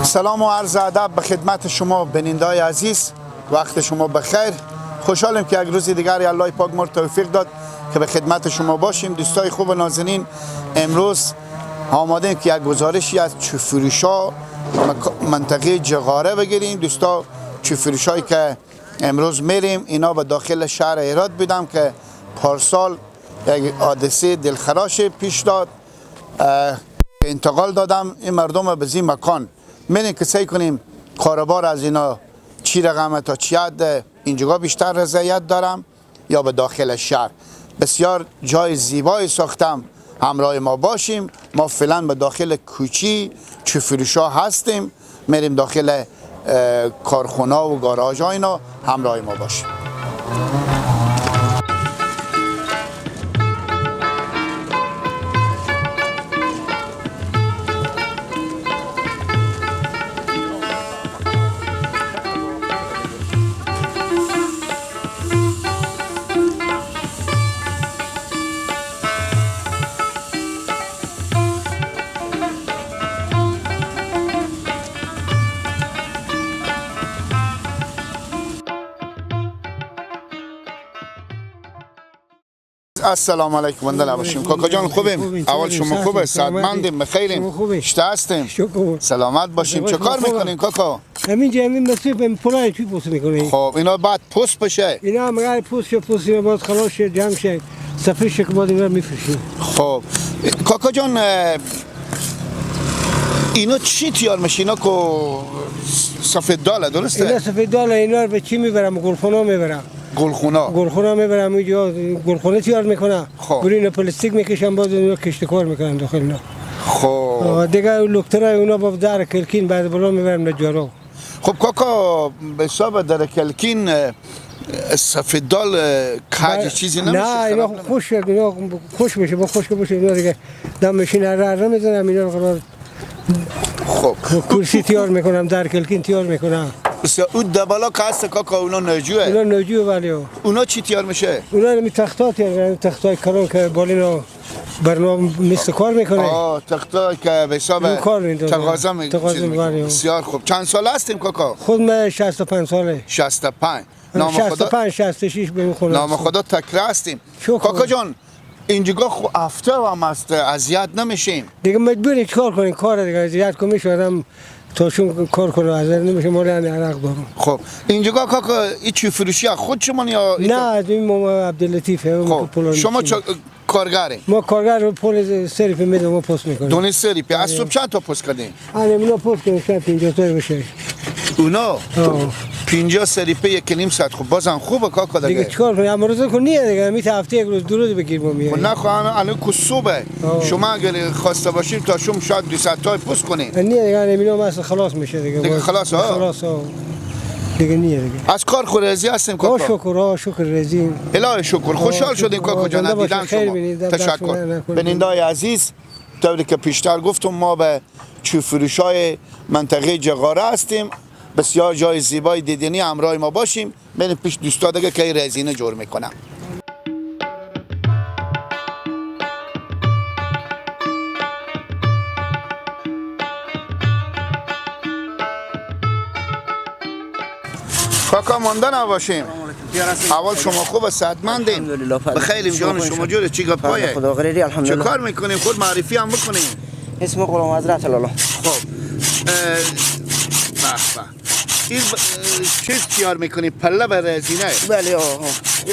سلام و عرض ادب به خدمت شما بیننده‌های عزیز، وقت شما بخیر. خوشحالیم که یک روز دیگر الله پاک ما توفیق داد که به خدمت شما باشیم. دوستای خوب و نازنین، امروز آماده که یک گزارشی از چوب فروشا منطقه جغاره بگیریم. دوستا، چوب فروشایی که امروز میریم اینا به داخل شهر هرات بودم که پارسال یک حادثه دلخراش پیش داد، انتقال دادم این مردم به این مکان. میریم که سعی کنیم کاروبار از اینا چی رقمه تا چی حد اینجا بیشتر رضایت دارم یا به داخل شهر. بسیار جای زیبایی ساختم، همراه ما باشیم. ما فعلا به داخل کوچی چوب فروشا هستیم، میریم داخل کارخونه و گاراژ ها اینا، همراه ما باشیم. السلام علیکم، بنده نباشیم. کاکا جان خوبیم؟ اول شما خوبه؟ صحتمندیم؟ بخیریم؟ شته هستیم؟ سلامت باشیم. چه کار میکنیم کاکا؟ همینجا همین مسیح پلای توی پوست میکنیم. خب اینا بعد پوست بشه؟ اینا هم اگر پوست شه، پوست اینا باز خلاص شه، جمع شه، سفید شه که باز اینا میفروشیم. خب کاکا جان اینا چی تیار میشه؟ اینا که سفید داله درسته؟ اینا سفید داله. اینا رو به چی میبرم؟ گلخونه میبرم. گلخونه؟ گلخونه میبرم، اینجا گلخونه تیار میکنم. خب اینا پلاستیک میکشم، باز اینا کشت کار میکنم داخل اینا. خب دیگه لوکترای اونا با در کلکین بعد بالا میبرم نجارو. خب کاکا به حساب در کلکین سفید دال کج چیزی نمیشه؟ نه اینا خوش، اینا خوش میشه، با خوش باشه اینا دیگه دم ماشین اره میزنم اینا رو قرار. خب کرسی تیار میکنم، در کلکین تیار میکنم. اون دبالا که هست کاکا اونا نجوه؟ اونا نجوه ولی اونا چی تیار میشه؟ اونا می تختا تیار میکنن، تختای کلان که بالینا برنامه مثل کار میکنه. آه تختا که به حساب تقاضا میکنه. بسیار خوب. چند سال هستیم کاکا؟ خود من 65 ساله. 65. نام خدا 65 66 به خدا. نام خدا تکره هستیم. کاکا جان اینجا خو هفته هم هست، اذیت نمیشیم؟ دیگه مجبوریم چیکار کنیم، کار دیگه اذیت که میشه آدم تاشون کار کنه، از نمیشه مال همین عرق دارم. خب اینجا کاکا این چی فروشی خود شما یا نه از این ماما عبداللطیفه. خب شما چه کارگرین؟ ما کارگر پول سریف میدیم، ما پست میکنیم. دونه سریف از صبح چند تا پست کردین؟ آره اینا پست کردیم شاید 50 تا بشه. اونا 50 سریفه 1.5 ساعت. خب بازم خوبه کاکا دیگه. چیکار کنیم امروز کو نیه دیگه، می هفته یک روز دو روز بگیر ما میایم. خب نه خب الان کو صبح شما اگر خواسته باشیم تا شما شاید 200 تا پست کنین. نیه دیگه اینا مثلا خلاص میشه دیگه. دیگه خلاص ها؟ خلاص ها دیگه نیه دیگه. از کار خود راضی هستیم کاکا؟ شکر شکر راضی. الهی شکر. خوشحال شدیم کاکا جان دیدن شما. تشکر. بیننده‌های عزیز، طوری که پیشتر گفتم ما به چوب فروشای منطقه جغاره هستیم. بسیار جای زیبای دیدنی، همراه ما باشیم. بریم پیش دوستا دیگه که رزینه جور میکنم. کاکا مانده نباشیم. اول شما خوب صحتمندیم؟ بخیریم جان شما جوره؟ چی گپایه؟ خدا غریری الحمدلله. چه کار میکنیم؟ خود معرفی هم بکنیم. اسم غلام حضرت لالا. خب به به این چیز تیار میکنیم، پله به رزینه. بله آها.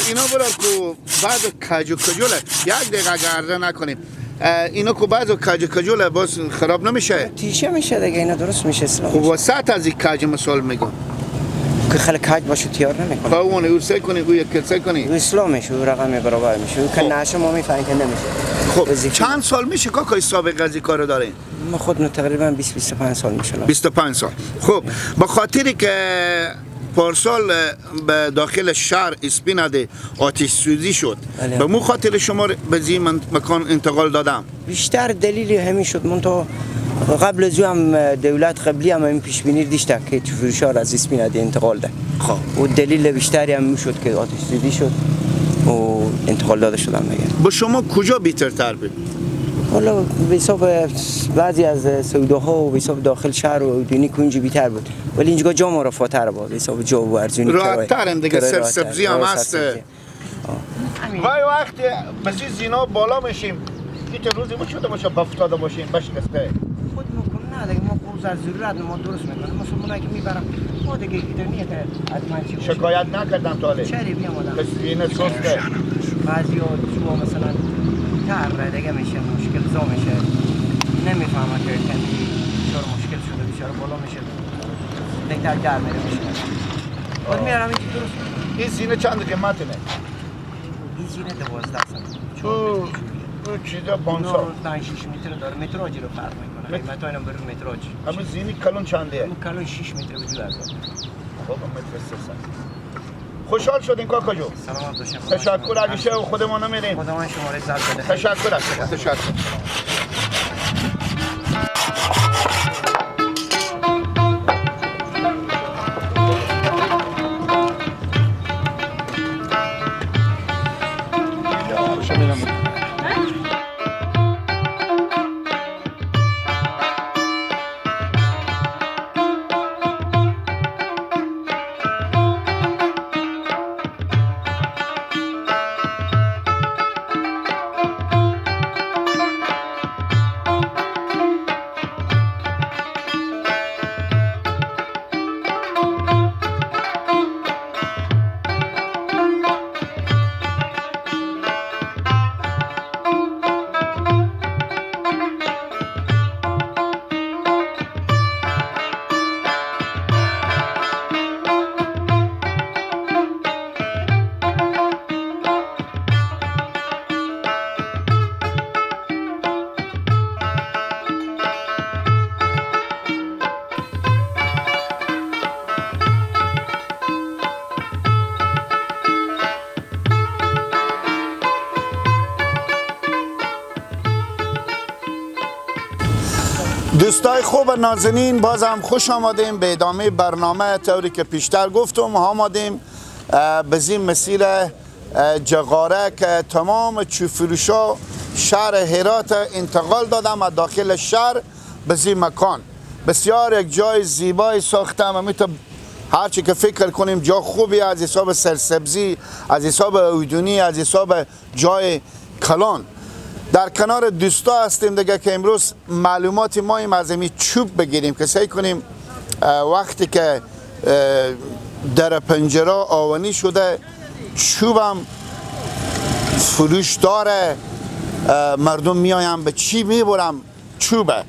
اینا برا کو بعد کج و کجوله، یک دقیقه گرده نکنیم. اینا کو بعد کج و کجوله باز خراب نمیشه؟ تیشه میشه دیگه، اینا درست میشه. خب وسط از این کج مثال میگم که خیلی کج باشه تیار نمیکنه. خب اون او سه کنی، او یک سه کنی. اصلاح میشه، او رقم برابر میشه. او که نشه ما میفهمیم که نمیشه. خب چند سال میشه کاکای سابقه از این کارو دارین؟ ما خودم تقریبا 20 25 سال میشه. 25 سال. خب با خاطری که پارسال به داخل شهر اسپیناده آتش سوزی شد، به مو خاطر شما به این مکان انتقال دادم؟ بیشتر دلیل همین شد. من تو قبل از هم دولت قبلی هم این پیش بینی داشت که فروشا از اسپیناده انتقال ده. خب و دلیل بیشتری هم شد که آتش سوزی شد و انتقال داده شدم دیگه. با شما کجا بهترتر بود؟ والا به حساب بعضی از سوداها و به حساب داخل شهر و دونی کنجی بیتر بود، ولی اینجا جا ما رفاتر بود به حساب جا و ارزونی راحت‌ترم دیگه، سرسبزی هم هست. وای وقتی بسی زینا بالا میشیم هیچ روزی شده باشه بفتاده باشیم بشکسته. خود ما کن نه دیگه، ما قوز از ضرورت ما درست میکنیم، مسلمانایی که میبرم ما دیگه ایدونیه که از من چی شکایت نکردم تا حالا. چرا بیام آدم زینه سسته بعضیا تو مثلا تر دیگه میشه مشکل زا میشه، نمیفهمه که کمی چرا مشکل شده، بیچاره بالا میشه دیگه در میره میشه. بعد میارم اینجا درست. این زینه چند قیمته؟ این زینه 12 تو چیزا 500 5 6 متر داره، متراژ رو فرق میکنه قیمت اینا برو متراژ. اما زینی کلون چنده؟ اون کلون 6 متر به 2000. خب متر 300. خوشحال شدیم کاکا جو. سلامت باشین. تشکر. اگه شو خودمون نمیریم. خداوند شما رو عزت بده. تشکر از شما. تشکر. دوستای خوب نازنین، بازم خوش آمدیم به ادامه برنامه. طوری که پیشتر گفتم آمدیم به زین مسیر جغاره که تمام چوب فروشا شهر هرات انتقال دادم از داخل شهر به زین مکان. بسیار یک جای زیبایی ساختم و میتونم هرچی که فکر کنیم جا خوبی از حساب سرسبزی، از حساب اودونی، از حساب جای کلان. در کنار دوستا هستیم دیگه که امروز معلومات ما ایم از این چوب بگیریم که سعی کنیم وقتی که در پنجره آوانی شده چوبم فروش داره، مردم میایم به چی میبرم چوبه.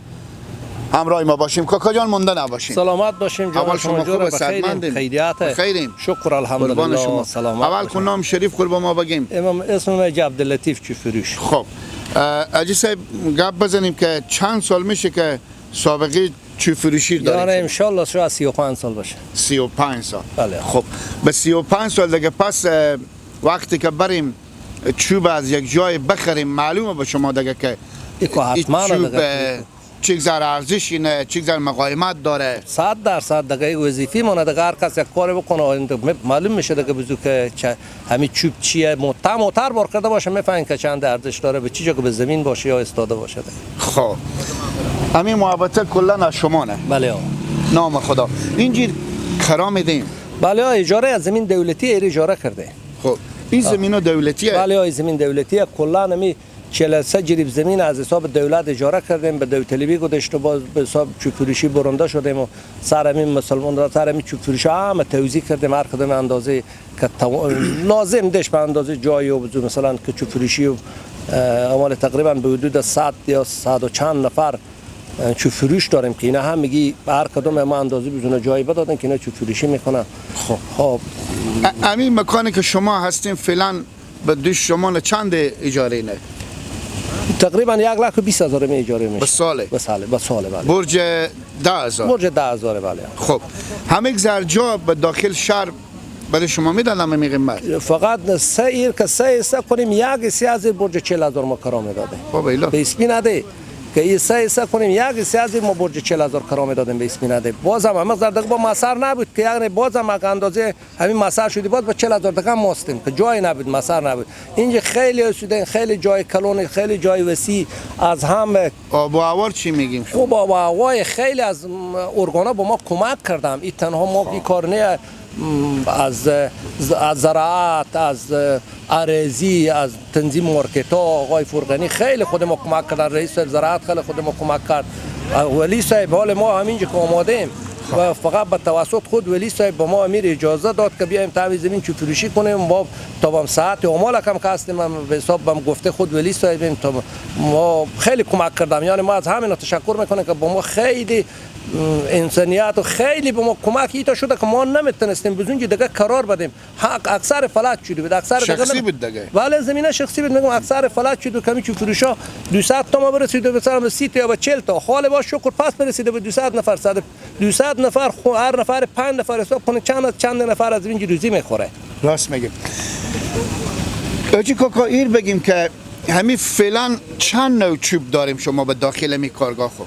همراه ما باشیم کاکا جان، مونده نباشیم. سلامت باشیم. جان اول شما خوب سلامت، خیریت خیریم، شکر الحمدلله. سلامت. اول کو نام شریف قربان ما بگیم. امام اسم من عبداللطیف چوب فروش. خب اجی صاحب گپ بزنیم که چند سال میشه که سابقه چوب فروشی داریم؟ یعنی ان شاء الله شاید 35 سال باشه. 35 سال. بله. خب به 35 سال دیگه پس وقتی که بریم چوب از یک جای بخریم معلومه به شما دیگه که حتما چه ذره ارزش اینه، چه ذره مقاومت داره. 100% دیگه وظیفه مونه دیگه، هر کس یک کار بکنه معلوم میشه دیگه بزو که همین چوب چیه، موتر بار کرده باشه میفهمن که چند ارزش داره، به چی جا که به زمین باشه یا استاده باشه دیگه. خب همین محبت کلا از شما نه؟ بله. نام خدا. اینجیر کرا میدیم؟ بله، اجاره از زمین دولتی اجاره کرده. خب این زمین دولتیه؟ بله زمین دولتیه، کلا نمی 43 جریب زمین از حساب دولت اجاره کردیم، به دولتلبی گذاشت و باز به حساب چوب فروشی برنده شدیم و سر همین مسلمان را سر همین چوب فروشی همه توزیع کردیم، هر کدوم اندازه که لازم داشت به اندازه جای و مثلا که چوب فروشی و امال تقریبا به حدود 100 یا 100 و چند نفر چوب فروش داریم که اینا هم میگی هر کدوم ما اندازه بدون جایی بدادن که اینا چوب فروشی میکنن. خب همین مکانی که شما هستیم فعلا به دوش شما چند اجاره نه؟ تقریبا 1,20,000 می اجاره میشه. به ساله؟ به ساله، به ساله بله. برج 10,000. برج 10,000 بله. خب همه جا به داخل شهر برای شما میدادم می قیمت؟ فقط سه ایر که سه حصه کنیم یک سه از برج 40,000 ما کرا میداده. بابا ایلا به اسمی نده. که ایسا ایسا کنیم یک ایسا از ما برج 40,000 کرام دادیم به اسمینه. بازم همه زردک با مسر نبود که یعنی بازم اگه اندازه همین مسر شدی باز با 40,000 دیگه ماستیم که جای نبود، مسر نبود. اینجا خیلی اسودین، خیلی جای کلون، خیلی جای وسیع از هم آب و هوا چی میگیم؟ خوب آب و هوای خیلی از ارگانا با ما کمک کردم. این تنها ما این کار نه، از زراعت، از ارزی، از تنظیم مارکت ها آقای فرقانی خیلی خود ما کمک کردن، رئیس زراعت خیلی خود ما کمک کرد، ولی صاحب حال ما همینجا که آماده و فقط به توسط خود ولی صاحب با ما امیر اجازه داد که بیایم تا زمین چوب فروشی کنیم. ما تا بام ساعت امال کم که هستیم به حساب بام گفته خود ولی صاحبیم، تا ما خیلی کمک کردم. یعنی ما از همین تشکر میکنم که با ما خیلی انسانیت و خیلی به ما کمک ایتا شده که ما نمیتونستیم بزنگ دیگه قرار بدیم. حق اکثر فلج شده بود، اکثر شخصی بود دیگه. بله زمینه شخصی بود. میگم اکثر فلج شده، کمی چوب فروشا 200 تا ما برسیده به سرم 30 تا یا 40 تا، حال با شکر پس برسیده به 200 نفر، 200 نفر، هر نفر 5 نفر حساب کنه چند نفر از اینجا روزی میخوره. راست میگه. آجی کاکا ایر بگیم که همین فعلا چند نوع چوب داریم شما به داخل می کارگاه؟ خب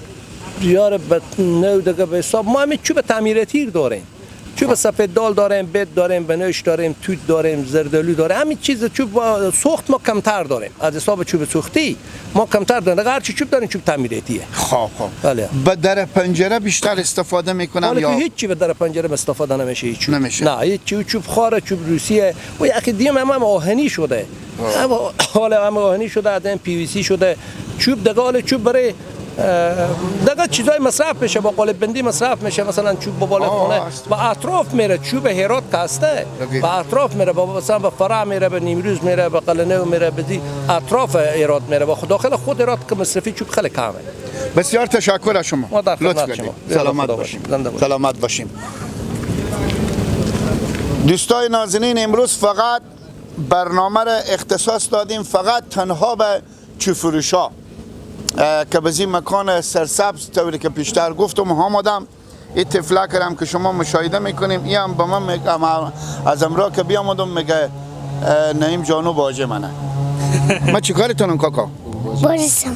یار به نو دیگه به حساب ما همین چوب تعمیراتیر داریم، چوب سفید دال داریم، بد داریم، بنوش داریم، توت داریم، زردآلو داریم، همین چیز چوب سوخت ما کمتر داریم. از حساب چوب سوختی ما کمتر داریم، هر چی چوب داریم چوب تعمیراتیه. خب خب بله. به در پنجره بیشتر استفاده میکنم یا هیچ چی به در پنجره استفاده نمیشه؟ هیچ نمیشه. نه هیچ چی، چوب خاره، چوب روسیه و یکی دیگه هم آهنی شده، حالا هم آهنی شده، از PVC شده. چوب دیگه حالا چوب برای دیگه چیزای مصرف میشه، با قالب بندی مصرف میشه، مثلا چوب با بالا خونه با اطراف میره، چوب هرات کاسته با اطراف میره، با مثلا با فرع میره، به نیمروز میره، به قلنو میره، به اطراف هرات میره، با داخل خود هرات که مصرفی چوب خیلی کمه. بسیار تشکر از شما، لطف کردید. سلامت باشیم. سلامت باشیم. دوستای نازنین، امروز فقط برنامه را اختصاص دادیم فقط تنها به چوب فروشا که به این مکان سرسبز طوری که پیشتر گفتم آمدم. این طفله کرم که شما مشاهده میکنیم، این هم به من از امرا که بیامدم میگه نعیم جانو باجه منه. من چی کارتونم کاکا؟ باجه شما.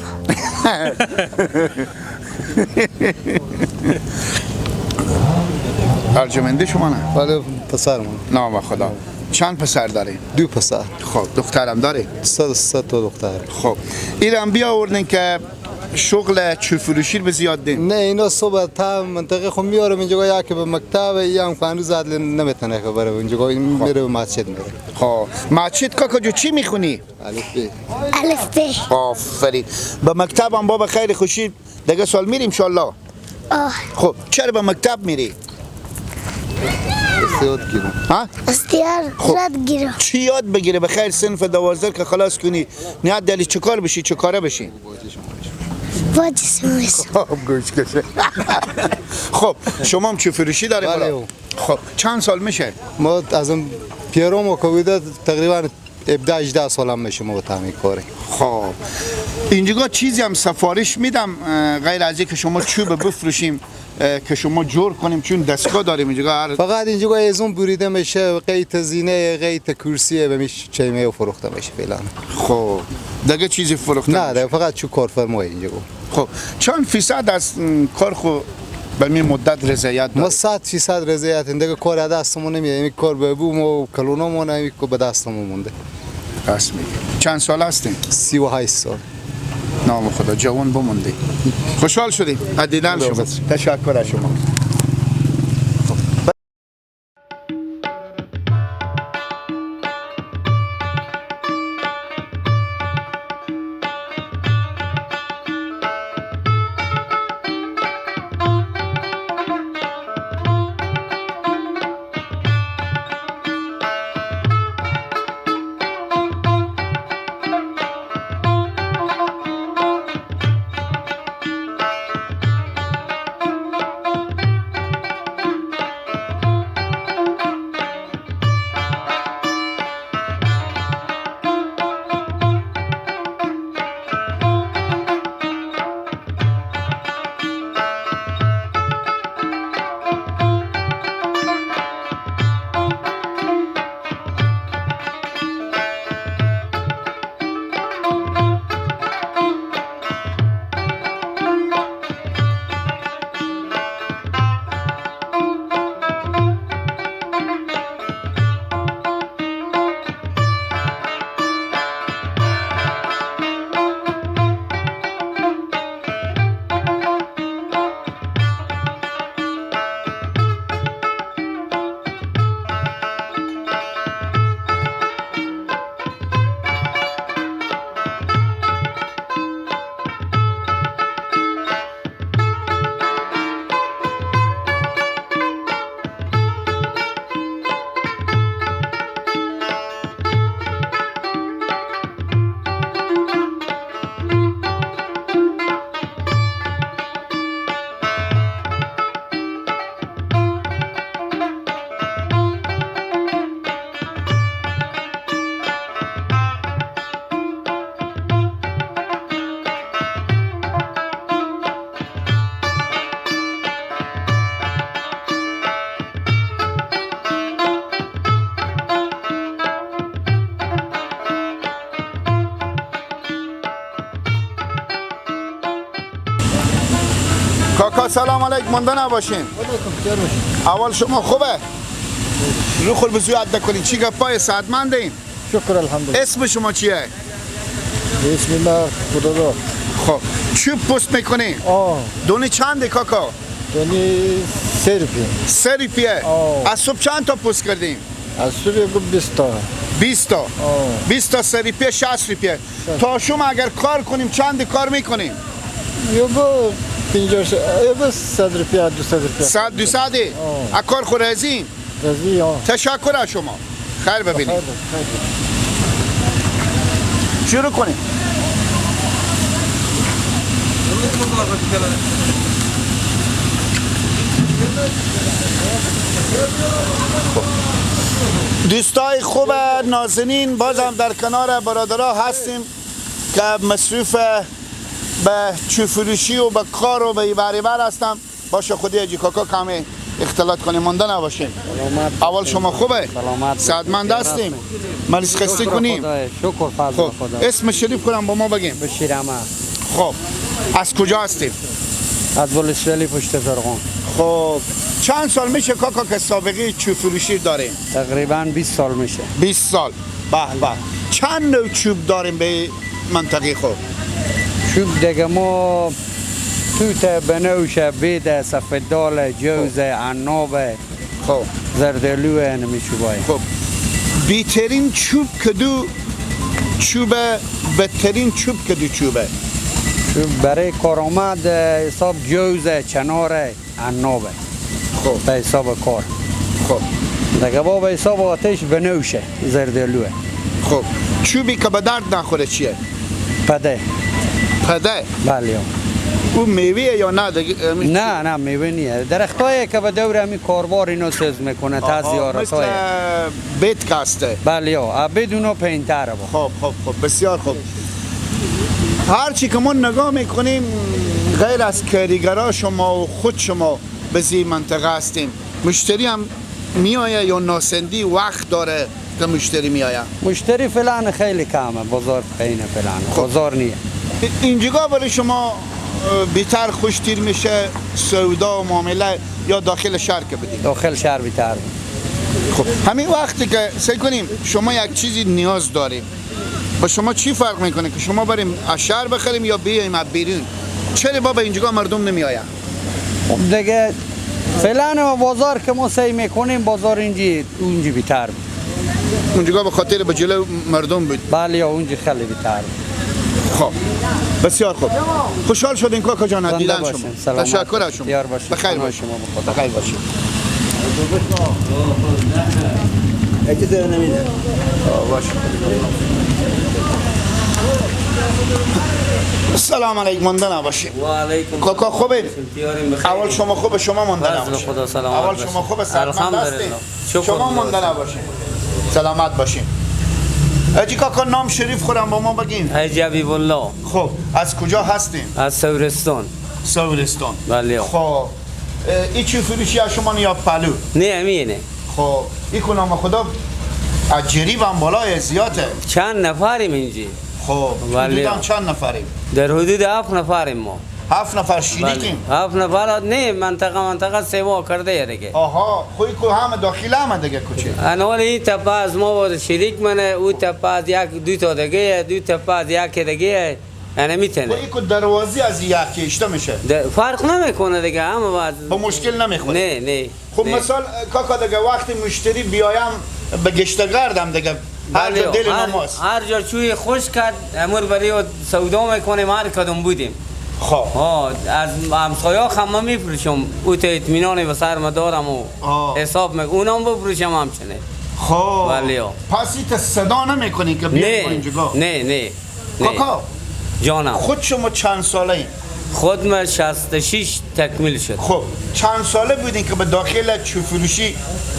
ارجمنده شما نه؟ بله پسرمون. نام خدا. چند پسر داری؟ 2 پسر. خب دخترم داری؟ 3 تا دختر. خب ایران بیا آوردین که شغل چوب فروشی به زیاد دین؟ نه اینا صبح تا منطقه خو میارم اینجا، یکی به مکتب یا هم هنوز عدل نمیتونه خبره اینجا میره به مسجد میره. خب مسجد کاکا جو چی میخونی؟ الف ب. الف ب. آفرین. به مکتب هم بابا خیر خوشی دیگه سال میریم ان شاء الله. خب چرا به مکتب میری؟ یاد گیرم. ها؟ یاد گیرم. چی یاد بگیره؟ به خیر صنف 12 که خلاص کنی نیاد دلی چه کار بشی؟ چه کاره بشی؟ باجه شما. خب گوش کشه. خب شما هم چه فروشی داری؟ بله. خب چند سال میشه؟ ما از اون پیروم و کویده تقریبا 17 18 سالم میشه ما تعمیر کاری. خب اینجا چیزی هم سفارش میدم غیر از اینکه شما چوب بفروشیم که شما جور کنیم، چون دستگاه داریم اینجا هر فقط اینجا ازون بریده میشه، قیت زینه، قیت کرسی به میشه چیمه فروخته میشه فعلا. خب دیگه چیزی فروخته نه دیگه فقط چو کارفرمای اینجا. خب چند فیصد از کار خو به می مدت رضایت داریم؟ ما 100% رضایت، دیگه کار دستمون نمیاد، این کار به بوم و کلونمون این به دستمون مونده. راست میگی. چند سال هستین؟ 38 سال. نام خدا جوان بموندی. خوشحال شدیم از دیدن شما. تشکر از شما. کاکا سلام علیکم، مونده نباشین. اول شما خوبه؟ رو خود بزوی عده کنین. چی گپای صحتمندین؟ شکر الحمدلله. اسم شما چیه؟ اسم الله خدا. خب چوب پست میکنی؟ دونه چنده کاکا؟ دونه 3 روپیه. 3 روپیه. از صبح چند تا پست کردیم؟ از صبح 20 تا. 20 تا. 20 تا 3 روپیه 60 روپیه. تا شما اگر کار کنیم چند کار میکنیم؟ یه با 50 یه 100 روپیه 200 روپیه. 100 200. از کار خود راضی؟ راضی. تشکر از شما. خیر ببینید. شروع کنیم. دوستای خوب نازنین، بازم در کنار برادرها هستیم که مصروف به چوب فروشی و به کار و به بریبر هستم. باشه خودی اجی کاکا کمی اختلاط کنیم، مونده نباشیم. اول شما خوبه؟ صحتمند هستیم؟ مریض خسته کنیم؟ شکر فضل خدا. اسم شریف کنم با ما بگیم. بشیر احمد. خب از کجا هستیم؟ از بولسولی پشت زرقان. خب چند سال میشه کاکا که سابقه چوب فروشی داریم؟ تقریبا 20 سال میشه. 20 سال. به به. چند نوع چوب داریم به منطقه خود؟ چوب دیگه ما توت، بنوشه، بید، سفیددال، جوز، عناب، خب زردآلو، نمی چوبای. خب بیترین چوب کدو چوبه؟ بدترین چوب کدو چوبه؟ چوب برای کارآمد حساب جوز، چنار، عنابه. خب به حساب کار. خب دیگه با به حساب آتش بنوشه، زردآلوه. خب چوبی که به درد نخوره چیه؟ پده. پده؟ بله. او میوه یا نه؟ نه نه میوه نیه. درختایی که به دور همین کاربار اینو سز میکنه تا زیارت های مثل بیت کاسته. بله بدونو پینتره با. خب خب خب بسیار خوب. هرچی که ما نگاه میکنیم غیر از کاریگرا شما و خود شما به زی منطقه هستیم، مشتری هم میآید یا ناسندی وقت داره که مشتری میآید؟ مشتری فعلا خیلی کمه، بازار پایینه فعلا. خب. بازار نیه. اینجا برای شما بیتر خوشتیر میشه سودا و معامله یا داخل شهر که بدیم؟ داخل شهر بیتر. خب همین وقتی که سعی کنیم شما یک چیزی نیاز داریم، با شما چی فرق میکنه که شما بریم از شهر بخریم یا بیایم از بیرون؟ چرا بابا اینجا مردم نمیآید؟ خب دیگه فعلا بازار که ما سعی میکنیم بازار اینجی اونجی بیتر بود. اونجا به خاطر به جلو مردم بود. بله اونجی خیلی بیتر بود. خب بسیار خوب، خوشحال شدیم کاکا جان دیدن شما. تشکر از شما. بخیر باشید. بخیر باشید. سلام علیکم، مونده نباشید. و علیکم. کاکا خوبه؟ اول شما خوبه، شما مونده نباشید. خدا سلامت. اول شما خوبه، سلامت هستید. شما مونده نباشید. سلامت باشید. اجی کاکا نام شریف خورم با ما بگین. حاجی حبیب الله. خب از کجا هستیم؟ از سورستان. سورستان. بله. خب این چی فروشی از شما یا پلو؟ نه امینه. خب این نام خدا از جریب هم بالای زیاده. چند نفریم اینجا؟ خب حدوداً چند نفریم؟ در حدود 7 نفریم ما. 7 نفر شریکیم؟ 7 نفر نه، منطقه سیوا کرده دیگه. آها، خوی کو همه داخل همه دیگه کوچه. انوال این تپه از ما بود شریک منه، او تپه از یک دو تا دیگه، دو تپه از یک دیگه، یعنی میتونه. خوی کو دروازه از یکی اشتا میشه. فرق نمیکنه دیگه، همه باز با مشکل نمیخوره. نه نه. خب مثلا کاکا دیگه وقتی مشتری بیایم به گشتگردم دیگه هر جا دل نماست. هر جا چوی خوش کرد امور برای سودا میکنیم، هر کدوم بودیم. خب از همسایه هم میفروشم، او تا اطمینان به سر ما دارم و حساب میکنم، اونم بفروشم همچنین. خب بله. پس ایت صدا نمیکنی که بیایم اینجا؟ نه نه. کاکا جانم، خود شما چند ساله این؟ خود من 66 تکمیل شد. خب چند ساله بودین که به داخل چوب فروشی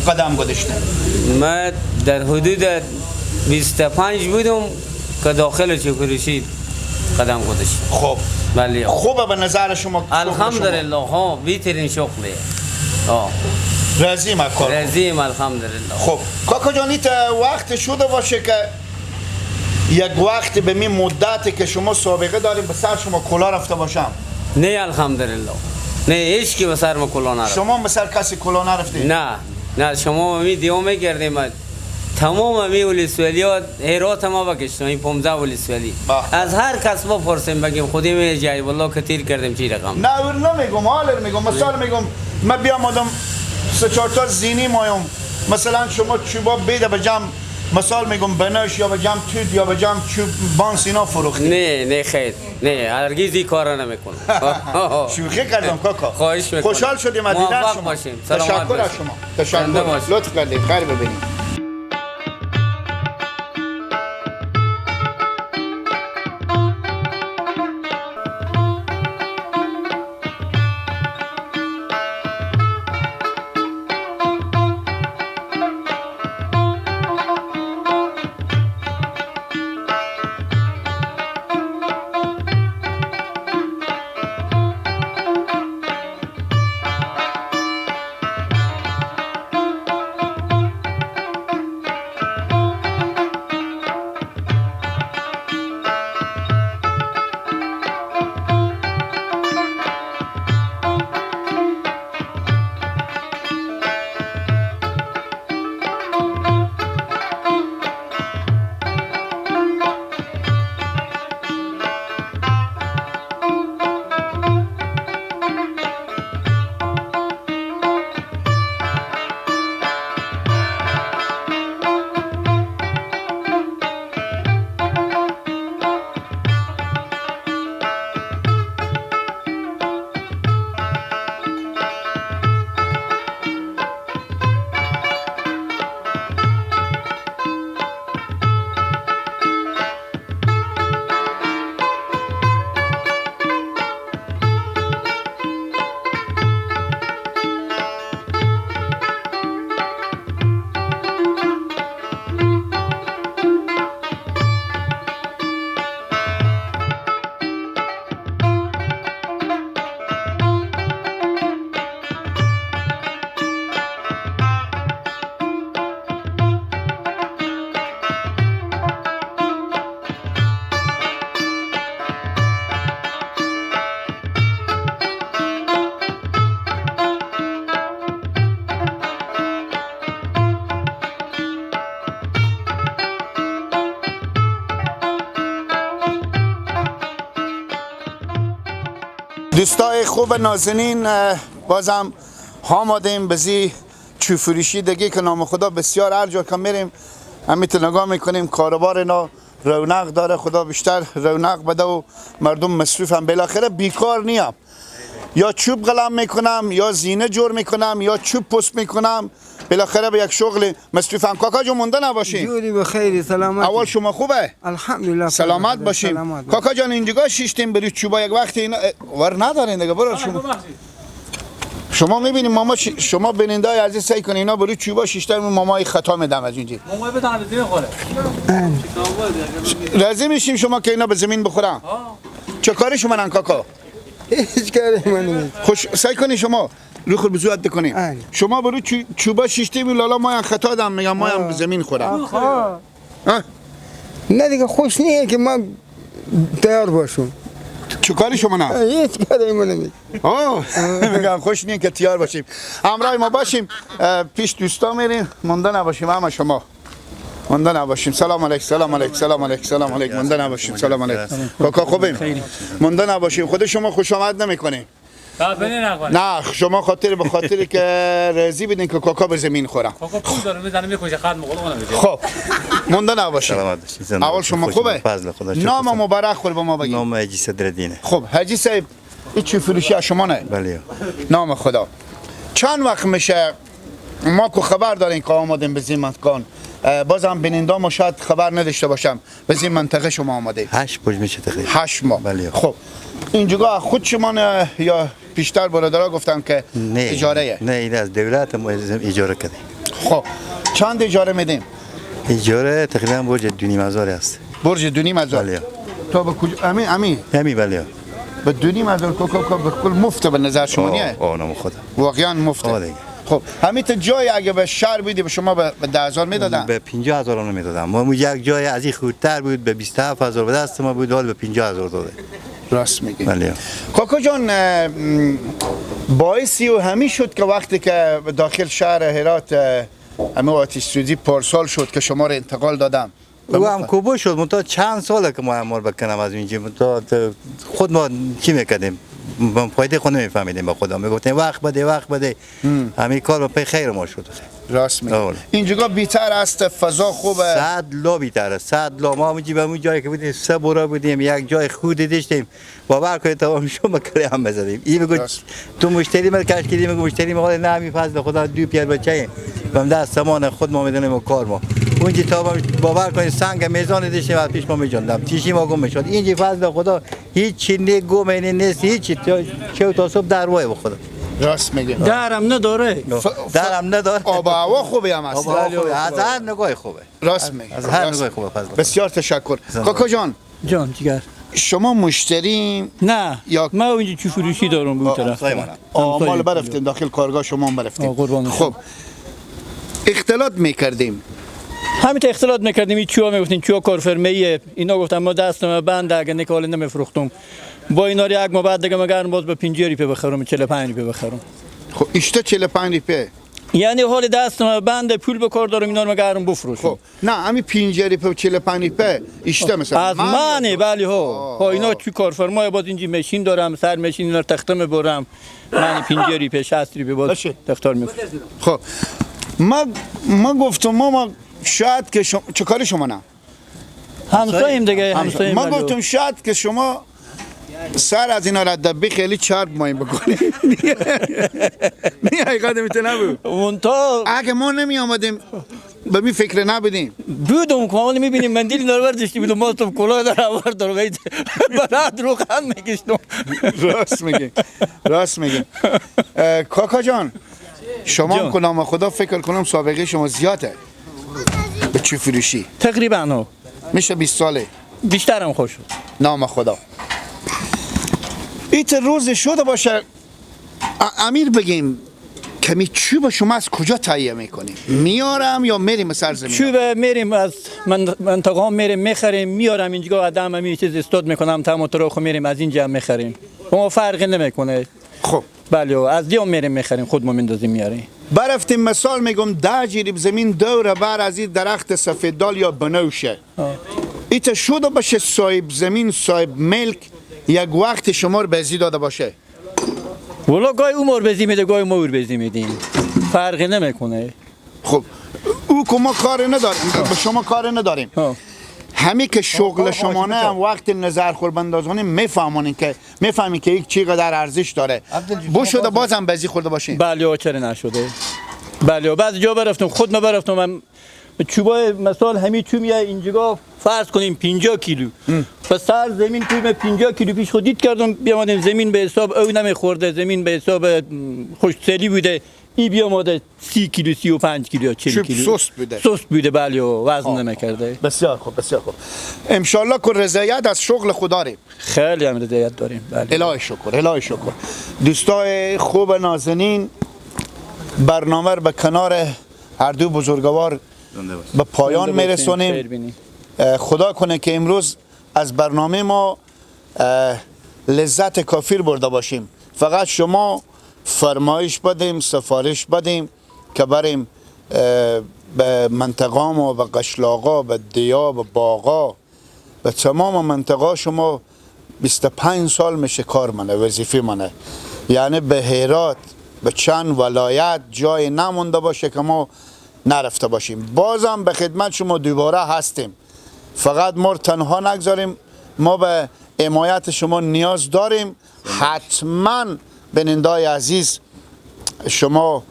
قدم گذاشتین؟ من در حدود 25 بودم که داخل چوب فروشی قدم گذاشتم. خب بله. خوبه به نظر شما؟ الحمدلله ها، بهترین شغله. راضیم از کار؟ راضیم الحمدلله. خب کاکا جان وقت شده باشه که یک وقت به می مدتی که شما سابقه داریم به سر شما کلا رفته باشم؟ نه الحمدلله. نه هیچ کی به سر ما کلاه نرفت. شما به سر کسی کلاه نرفتید؟ نه نه، شما می دیو میکردیم تمام می ولسوالی ها هرات ما بکشتیم، این 15 ولسوالی از هر کس بپرسیم بگیم خودی می جای والله کثیر کردیم چی رقم. نه نمیگم، حالا میگم، مثلا میگم من بیام آدم سه چهار تا زینی مایم، مثلا شما چوبا بیده به جمع، مثال میگم بنش یا به جمع توت یا به جمع چوب بانس اینا فروختی؟ نه نه خیر، نه هرگز این کارا نمیکنم. شوخی کردم کاکا. خواهش میکنم. خوشحال شدیم از دیدن شما. تشکر از شما. تشکر. لطف کردید. خیر ببینید. دوستای خوب نازنین، بازم آمادیم بزی چوب فروشی دیگه که نام خدا بسیار هر جا که میریم همیت نگاه میکنیم کاروبار اینا رونق داره، خدا بیشتر رونق بده و مردم مصروف هم، بالاخره بیکار نیم، یا چوب قلم میکنم یا زینه جور میکنم یا چوب پست میکنم، بالاخره به یک شغل مصروفم. کاکا جون مونده نباشین. جوری بخیر، سلامت. اول شما خوبه؟ الحمدلله سلامت باشیم. کاکا جان اینجا شیشتیم بری چوبا یک وقت اینا ور ندارین دیگه برو. شما میبینیم ماما شما بینندای عزیز سعی کنین اینا بری چوبا شیشتن، مامای خطا میدم از اینجا. مامای بدن به زمین خوره. راضی میشیم شما که اینا به زمین بخورن؟ چه کاری شما نن کاکا؟ هیچ کاری من نیست. خوش سعی کنین شما رو خود بزویت بکنیم. شما برو چوبا شیشتی می لالا مایم خطا دم میگم مایم زمین خورم. نه دیگه خوش نیه که من تیار باشم. چه کاری شما نه؟ هیچ کاری من نمی. میگم خوش نیه که تیار باشیم. همراه ما باشیم، پیش دوستا میریم، مونده نباشیم همه شما. مونده نباشیم. سلام علیک، سلام علیک، سلام علیک، سلام علیک. مونده نباشیم. سلام علیک. کاکا خوبیم؟ مونده نباشیم. خود شما خوش آمد نمی‌کنیم. نه شما خاطر به خاطر که رضی بدین که کاکا به زمین خورم. کاکا پول داره میزنه میکشه خط مقول اونم میشه. خب مونده نباشیم. اول شما خوبه؟ نام مبارک خور به ما بگید. نام حاجی صدرالدینه. خب حاجی صاحب این چی فروشی از شما نه؟ بله. نام خدا. چند وقت میشه ما کو خبر دارین که آمدیم به زمین کان، بازم بیننده ما شاید خبر نداشته باشم به این منطقه شما آمده. 8 ماه میشه تقریبا. 8 ماه. بله. خب اینجا خود شما یا پیشتر برادرها گفتم که نه اجاره؟ نه این از دولت ما اجاره کردیم. خب چند اجاره میدیم؟ اجاره تقریبا برج 2.5 هزار است. برج 2.5 هزار. بله. تا به کجا؟ امی امی امی بله. به 2.5 هزار کوکا به کل مفت به نظر شما نیه؟ آه نام خدا. واقعا مفته. خب همین تا جای اگه به شهر بودی به شما به 10,000 میدادن؟ به 50,000 اونو میدادن. ما یک جای از این خردتر بود به 27,000 به دست ما بود، حال به 50,000 داده. راست میگی. بله. کاکا جان باعثی و همی شد که وقتی که داخل شهر هرات همه آتش سوزی پارسال شد که شما رو انتقال دادم. او هم کوبو شد منتها چند ساله که ما امار بکنم از اینجا، منتها خود ما چی میکردیم؟ فایده خود نمیفهمیدیم، با خدا میگفتیم وقت بده وقت بده، همین کار به پی خیر ما شد. راست میگی. اینجا بیتر است، فضا خوبه. 100 لا بیتر است، 100 لا. ما اونجا به اون جایی که بودیم 3 برا بودیم، یک جای خود داشتیم، باور کنید تا شما کاری هم بزدیم. این میگه تو مشتری من کش کردیم، میگه مشتری ما نه همین فضل خدا دو پیار بچه بم دست سامان خود ما میدونیم و کار ما. اونجا تا باور کنید سنگ میزان داشتیم از پیش ما میجوندم، تیشی ما گم میشد. اینجا فضل خدا هیچ چی گم نیست، هیچ چه تا صبح دروای بخدا. راست میگه. درم نداره. درم نداره. آب و هوا خوبه هم هست. از هر نگاه خوبه. راست میگه. از هر نگاه خوبه فضل. بسیار تشکر. کاکا جان. جان جگر. شما مشتری نه یا ما اونجا چی فروشی دارم به اون طرف. مال برفتیم داخل کارگاه شما هم برفتیم. خب اختلاط میکردیم. همین اختلاط میکردیم. این چیا میگفتیم چیا کارفرماییه، اینا گفتم ما دستم بند اگه نکال نمیفروختم. با اینا رو یک ما بعد دیگه مگر باز به 50 ریپه بخرم، 45 ریپه بخرم. خب ایشتا 45 ریپه یعنی حال دستم بند پول به کار دارم، اینا رو مگرم بفروشم. خب نه همین 50 ریپه و 45 ریپه ایشتا مثلا از منه. بله ها اینا چی کارفرمای باز اینجا ماشین دارم، سر ماشین اینا رو تخته میبرم. من 50 ریپه 60 ریپه باز تختار میفروشم. خب ما گفتم ما شاید که شما چه کاری شما نه همساییم دیگه، همساییم. ما گفتم شاید که شما سر از اینا را دبی خیلی چرب مایم بکنیم. نه حقیقت میتونه نبود. منتها اگه ما نمی آمدیم به می فکر نبودیم. بودم که میبینیم مندیل اینا رو برداشتی بودم، ما تو کلاه در آورد دارم برات روغن میکشتم. راست میگی، راست میگی. کاکا جان شما هم کنام خدا فکر کنم سابقه شما زیاده به چی فروشی؟ تقریبا میشه 20 ساله بیشترم خوش شد. نام خدا ایت روز شده باشه امیر بگیم کمی چوب شما از کجا تهیه میکنیم؟ میارم یا میریم سر زمین؟ چوب میریم از منطقه میریم میخریم میارم اینجا، آدم همی چیز استاد میکنم تا موتور میریم از اینجا میخریم، ما فرقی نمیکنه. خب بله از دیام میریم میخریم، خود ما میندازیم میاریم. برفتیم مثال میگم 10 جریب زمین دور بر از این درخت سفیددال یا بنوشه ایت شده باشه صاحب زمین صاحب ملک یک وقت شما رو بزی داده باشه؟ والا گاهی او مار بزی میده گاهی ما بزی میدیم، فرقی نمیکنه. خب او که ما کار نداریم، به شما کار نداریم. همه که شغل شما نه هم وقت نظر خور بندازانه میفهمونین که میفهمین که یک چی قدر ارزش داره. بو شده بازم بزی خورده باشین؟ بله چرا نشده. بله بعضی جا برفتم خود ما برفتم من چوبای مثال همین چوب یا اینجا فرض کنیم 50 کیلو پس سر زمین توی 50 کیلو پیش خود دید کردم بیامدیم زمین به حساب او نمیخورده، زمین به حساب خشکسالی بوده، ای بیامده 30 کیلو 35 کیلو 40 کیلو سست بوده. سست بوده بله وزن نمیکرده. بسیار خوب بسیار خوب. انشالله که رضایت از شغل خود داریم. خیلی هم رضایت داریم. بله الهی شکر الهی شکر. دوستای خوب نازنین برنامه رو به کنار هر دو بزرگوار به پایان میرسونیم. خدا کنه که امروز از برنامه ما لذت کافی برده باشیم. فقط شما فرمایش بدیم سفارش بدیم که بریم به منطقه ما، به قشلاقا، به دیا، به باغا، به تمام منطقه شما 25 سال میشه کار منه، وظیفه منه، یعنی به هرات به چند ولایت جای نمونده باشه که ما نرفته باشیم. بازم به خدمت شما دوباره هستیم. فقط ما رو تنها نگذاریم، ما به حمایت شما نیاز داریم. حتما بینندای عزیز شما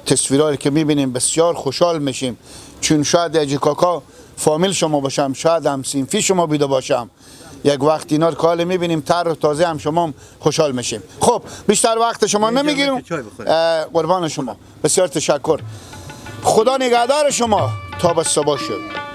تصویرهایی که میبینیم بسیار خوشحال میشیم، چون شاید اجی کاکا فامیل شما باشم، شاید هم سینفی شما بیده باشم، یک وقت اینا رو کال میبینیم تر و تازه هم شما خوشحال میشیم. خب بیشتر وقت شما نمیگیریم، قربان شما، بسیار تشکر، خدا نگهدار شما تا به صبح شد.